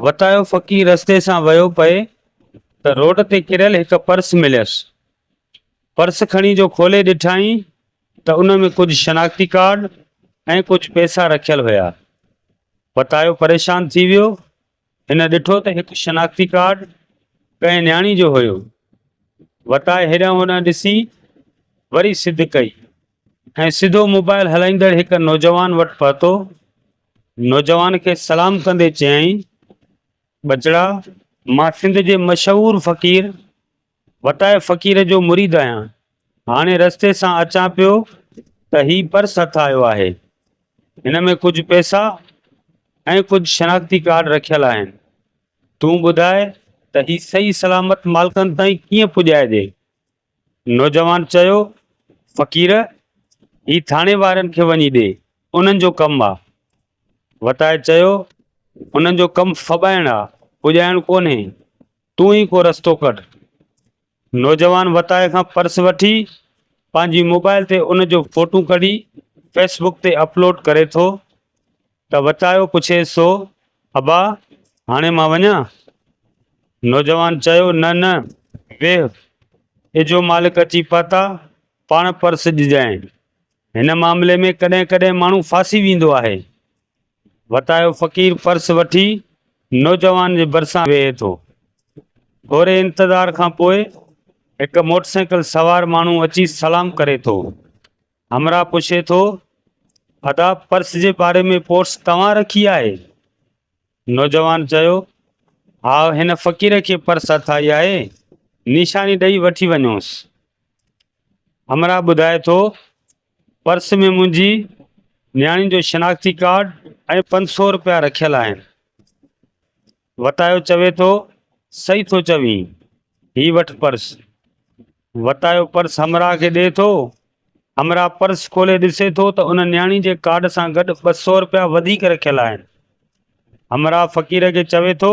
وتايو فقير رستي سان ويو پئي ته روڊ تي ڪريل هڪ پرس مليس. پرس کڻي جو کولي ڏٺائين ته ان ۾ ڪجهه شناختي ڪارڊ ۽ ڪجهه پئسا رکيل هيا. وتايو پريشان ٿي ويو. هن ڏٺو ته هڪ شناختي ڪارڊ ڪنهن نياڻي جو هيو. وتائي هيڏانهن هوڏانهن ڏسي وري سڌ ڪئي ۽ سڌو موبائل هلائيندڙ هڪ نوجوان وٽ پهتو. نوجوان کي سلام ڪندي چيائين، ٻچڙا! مان سنڌ جي مشهور فقير وتائي فقير جو مريد آهيان. هاڻي رستي سان اچان پيو ته هي پرس هٿ آيو آهي. هن ۾ ڪجهه پئسا ۽ ڪجهه شناختي ڪارڊ رکيل آهن. تون ٻڌاء ته هي صحيح سلامت مالڪن تائين ڪيئن پڄائجي؟ نوجوان چيو، فقير! هي ٿاڻي وارن کي وڃي ڏي، انهن جو ڪم آ. وتائي چيو، انهن جو ڪم ڦٻائڻ آ، پڄائڻ ڪونهي. تون ئي ڪو رستو ڪڍ. نوجوان وتائي کان پرس وٺي پنهنجي موبائل تي ان جو فوٽو ڪڍي فيس بڪ تي اپلوڊ ڪري ٿو ته وتايو پڇيس ٿو، ابا هاڻي مان وڃان؟ نوجوان چيو، نه نه ويهه، اجهو مالڪ اچي پهتا، پاڻ پرس ڏجانء. هن معاملي ۾ ڪڏهن ڪڏهن ماڻهو ڦاسي ويندو آهي. وتايو فقير پرس وٺي نوجوان جي ڀرسان ويهي ٿو. ٿوري انتظار کان پوء هڪ موٽرسائيڪل سوار ماڻهو اچي سلام ڪري ٿو. همراهه پڇي ٿو، ادا پرس جي باري ۾ پوسٽ توهان رکي آهي؟ نوجوان چيو، ها هن فقير کي پرس هٿ آئي آهي، نشاني ڏئي وٺي وڃوس. همراهه ٻڌائي ٿو، پرس ۾ منهنجي نياڻي جو شناختي ڪارڊ ۽ 500 رپيا رکيل آهن. وتايو چوي ٿو، صحيح ٿو چوين، هي وٺ پرس. وتايو پرس همراهه کي ڏئي ٿو. همراهه پرس کولي ڏسي ٿو ته ان نياڻي جي ڪارڊ سان گڏ 200 رپيا وڌيڪ رکيل آهن. همراهه فقير کي چوي ٿو،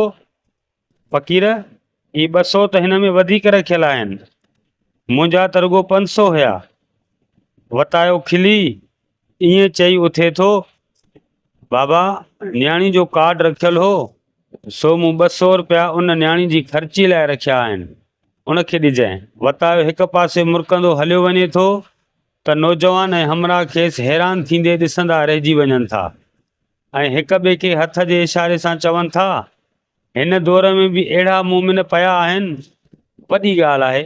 فقير، هي 200 ته هن ۾ وڌيڪ رکيل آهن. منهنجا ته رڳو 500 هيا. وتايو کلي ائين چئي اٿي ٿو، بابا، نياڻي جو ڪارڊ رکيل هو، سو مون 200 رپيا ان نياڻي جي خرچي لاء رکيا آهن، ان کي ڏجانء. وتايو هڪ پاسي مرڪندو هليو وڃي ٿو ته نوجوان ۽ همراهه کيس حيران ٿيندي ڏسندا رهجي وڃن ٿا ۽ هڪ ٻئي کي هٿ جي اشاري سان چون ٿا، هن دور ۾ به اهڙا مومن پيا آهن، وڏي ڳالهه آهي.